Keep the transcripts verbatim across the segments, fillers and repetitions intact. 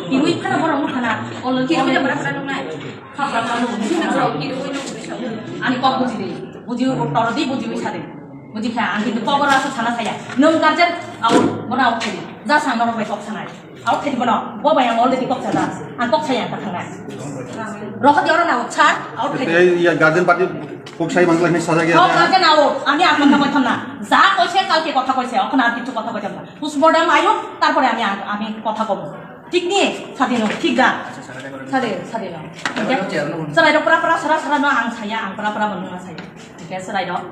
Kiwi phano borok nukha na, ol-, kiwi de bara bara nuknai. Ani kok buji di, buji tor di, buji wi sa di. Buji kha, ang kintu kok oro aswk sana saya. Nwng guardian, out, bono out khaidi. Ja sang norok bai kok sanai. Out khaidi bono, bo bai ang already kok sajak. Ang kok saya ang kha thangnai. Rohot yoro na out sar, out khaidi. Ei, iya, guardian party kok sai mangla hinwi sajak ya. Kok guardian out, ami ang kotha koitham na. Ja koise, kalke kotha koise, okhon ar kichu kotha koitham na. Postmortem ayuk, tarpore ami ang, ami kotha kobo. Thik ni? Sadi no, thik da? Sadi, sadi no. Chwrai rok pra pra sara sara no ang saya, ang pra pra bo nungma saya. Hingke chwrai rok.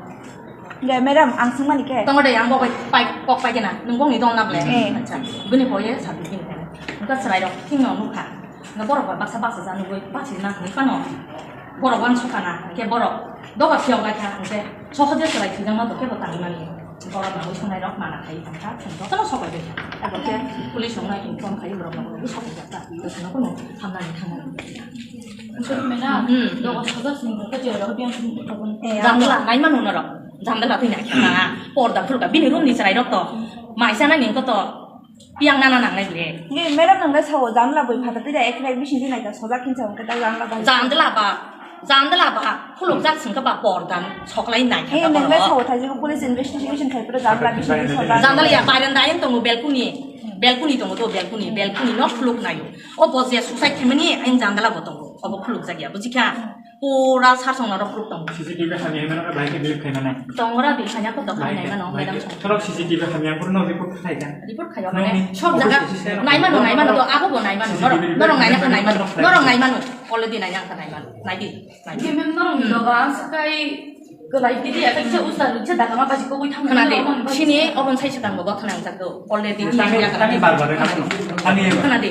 Hingke madam, ang swngmani khe? Tongo de, ang bo pai, pai, kok pai kena. Nung bongni dol na ble? Eh. Acha, bini boye sadi bini kena. Hingke chwrai rok thing no nukha. Hingke borok ba baksa baksa ja nugui, baksa na hwnwi phano. Borok uansukha na, hingke borok doga phiyok bai kha, hingke sohoje chwrai thwijak ma bo kebo tangwi mani. Borok nangwi songnai rok mana khai tongkha, chwng jotono sok bai kha. Abo khe police rokno inform khai borok nangwi sok bai kha. Bwsano kunu hamnani thangmani. Madam, hmm, doga sajak sini ko je rok biang sini ko. Eh, jamla, naimano norok. Jamla twi nai kha na. Porda phurka bini room ni chwrai rok to. Mai sana ni ko to. Piang nana nangnai ble. Nge madam nang le sao jamla boi phata tida ekrai bising di naita sojak kinsa hwnkhe ta jamla bai. Jamdela ba, jamdela ba, khuluk jak singka ba pordan soklai nai kha. Nge nang le sao thai jiko police investigation khai pura jamla bising di sojak. Jamdela ya baranda ayang tongo balcony, balcony tongo to balcony, balcony no khuluk nayo. O bo je suicide khaimani ayang jamdela bo tongo. Obo khuluk jak ya, buji kha? Pura sar song norok khuluk tongo. C C T V hamya hwnwi norok bahai khe delete khaimani. Tongra di sanya ko dokhai nai mano, madam. Thorok C C T V hamya phuru no report khai kha. Report khayo mane sob jaga naimano, naimano do, abo bo naimano. Norok, norok naina kha naimano. Norok naimano. Already naina kha naimano. Naidi. Naidi. Mem norok ni doga sakai. Khwnadi, sini obon sai swkang bo gotha nang jak do. Already tangi, tangi bar bar, khwnadi. Tangi, tangi,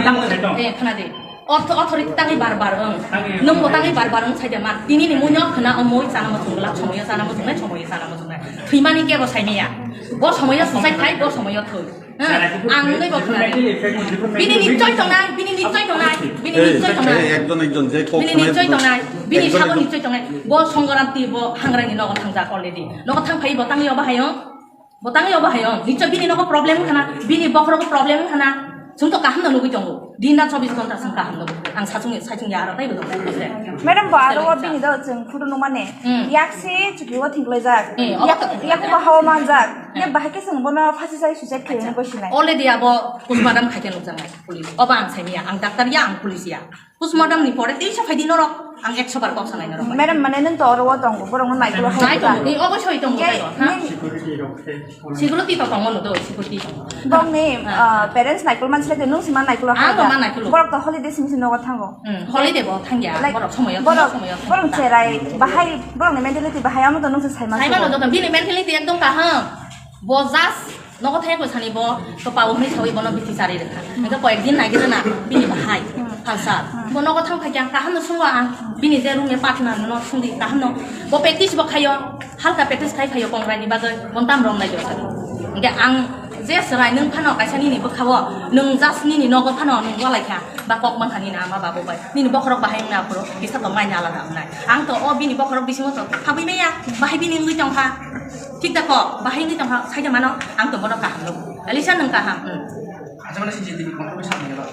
tangi, tangi. Eh, khwnadi. Authority tangi bar bar wng. Nwng bo tangi bar bar wng sai de ma. Tini ni muino khwna o moi chana muchung glak, somoyo chana muchung nai, somoyo chana muchung nai. Thwimani kebo sai maya. Bo somoyo suicide khai, bo somoyo thwi. Ang nungwi bo khwnadi. Bini nichoi tongnai, bini nichoi tongnai, bini nichoi tongnai. Ei, ekjon ekjon je kok bini nichoi tongnai, bini sabo nichoi tongnai. Bo Songorati bo hangrani nogo thangjak already. Nogo thangphai bo tangwi obo hayung. Bo tangwi obo hayung. Nichoi bini nogo problem khana, bini bokhorogo problem khana. Chwng to kaham no nugwi tongo. Din rat chobbish ghonta chwng kaham nugo. Ang sachung sachung ya aro taibo tongo. Madam, bo aro bini do chwng photo nukmani. Yak se chuki o thik laijak. Yak, yak bo hawa manjak. Yak bahai khe chwng bono phasi sai suicide khaiyung bo sinai. Already abo postmortem khaikhe nukjaknai police. Obo ang saimanya, ang doctor ya, ang police ya. Postmortem ni pore teisa phaidi norok, ang ekso bar kok sanai norok. Madam, mane nwng to oro o tongo, borok no naikolo hai. Nai tongo, ni obo soi tongo. Security to tongo no do, security tongo. Bongni parents naikolo mansi lai nwng si man naikolo hai. Ang bo man naikolo. Borok to holiday simi si nogo thango. Hmm, holiday bo thangya, like, borok somoyo, borok, somoyo thangya. Borok cherai, bahai, borok ni mentality bahai, amo to nung se sai man. Sai mano joto, bini mentality ekdom kaham. Bo just nogo thai ko sani bo, to pabo hwnwi sawi bono biti chari rwkha. Engka koyek din nai gede na, bini bahai, phalsa. Bo nogo thang phai kya, kaham no sungo ang, bini je room e patna no sungdi, kaham no. Bo practice bo khayo, halka practice khai phayo kongrai ni bagwi, bon tam rom nai jo sani. Engka ang je serai nung phano kaisa nini bwkha o, nung just nini nogo phano nung walai kha. Ba kok man hani na ama babu bai. Nini bokhorok bahai wngna aphuru kisa to mai na alada wngnai. Ang to o bini bokhorok bisingo to habwi maya, bahai bini wngwi tong kha. Thik da kok, bahai wngwi tong kha, sai da mano, ang to bono kaham nugo. Alisa nwng kaham, hmm. Acha mana C C T V control sa ni ba.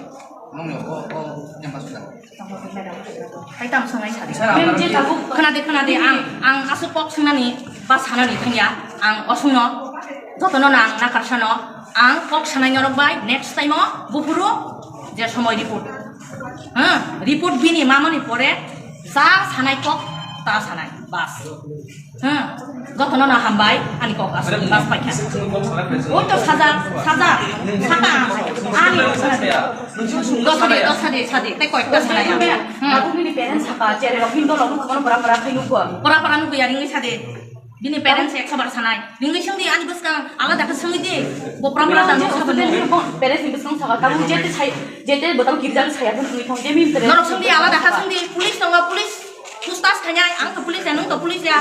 Nong yo o o yang pas da. Hai tam songnai sa di. Khwnadi, khwnadi, ang, ang aswk kok swngnani ba sanani thangya, ang osungno, jotono nang nakar sano, ang kok sanai norok bai, next time o, buphuru, je somoi report. Ha, report bini mamani pore, ja sanai kok, ta sanai, bas. Ha, jotono na hambai, ani kok aswk, bas paikha. O to saja, saja, saka, ani, dos sadi, dos sadi, sadi, tei koyekta sanai. Hmm. Aku bini parents saka, chere rok, bini dolo, kono pora pora khai nukwa. Pora pora nukwa, ringwi sadi. Bini parents ekso bar sanai. Ringwi songdi ani bwskang alada khe songwi di. Bo pram pram dan sabo. Parents ni bwskang saka tabu jete sai jete bo tabu girja saya pun twi thong jemi parents. Norok songdi alada khe songdi police tongo police. Pustas khainai ang to police ya nung to police ya.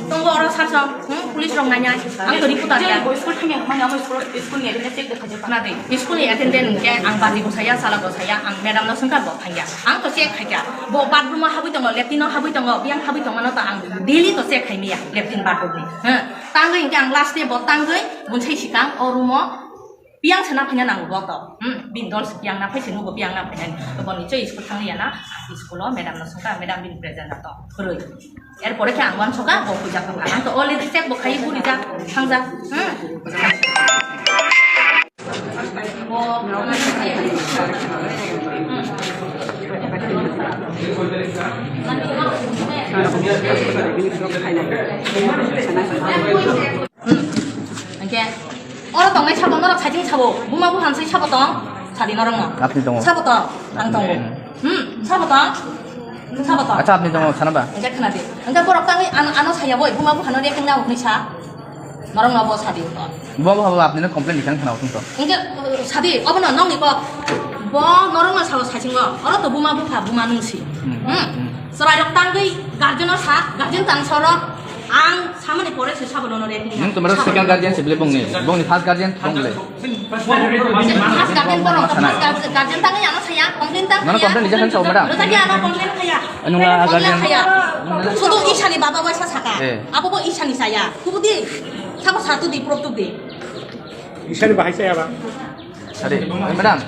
Tongo oro sarso. Hmm, police rok nainai. Ang to reporter ya. Bo school thangya mani amo school school ni attendance check dekha japa. Khwnadi. School ni attendance ke ang bari bo saya sala bo saya ang madam no songkar bo thangya. Ang to check khaikha. Bo bathroom o habwi tongo, latrine o habwi tongo, biyang habwi tongmano to ang daily to check khaimaya, latrine bathroom ni. Huh. Tangwi hwnkhe ang last day bo tangwi bunsai sikang o room o Piyang sana phanya nango bo to. Hmm, bin dol si piyang na phai si nugo piyang na phanya. To boni choi school thang ya na. School o madam no sungka, madam bin present na to. Khurui. Er pore khe ang wan soka bo puja to. Ang to already check bo khai puri ja. Thang ja. Hmm. Hmm. Hingke, oro tongnai sabo norok saichung sabo, buma buphang sai sabo tong, sadi norok no. Apni tongo. Sabo tong, ang tongo. Hmm, sabo tong, sabo tong. Acha, apni tongo, sana ba? Hingke khna di. Hingke borok tangwi ano, ano saya boi, buma buphano reaction na hwnwi sa. Norok no bo sadi to. Buma bupha bo apni no complain dikhang khna utung to. Hingke, uh, sadi, obo no nokni kok. Bo norok no sao saichung o. Oro to buma bupha, buma nungsi. Hmm. Hmm. Hmm. Chwrai rok tangwi guardian o sa, guardian tang sorok. Ang samani pore se sabo nono reaction. Nwng tomar second guardian se bile bongni, bongni first guardian bong bile. First guardian borok, first guardian tangwi ano saya, complain tang. Nono complain dijakan sao, madam? Rojak ya ano complain khaya. Anu nga guardian. Khaya. Sudu isani baba waisa saka. Eh. Abo bo isani saya. Kubudi, sabo satu di, prok tu di. Isani bahai saya ba. Ade, madam.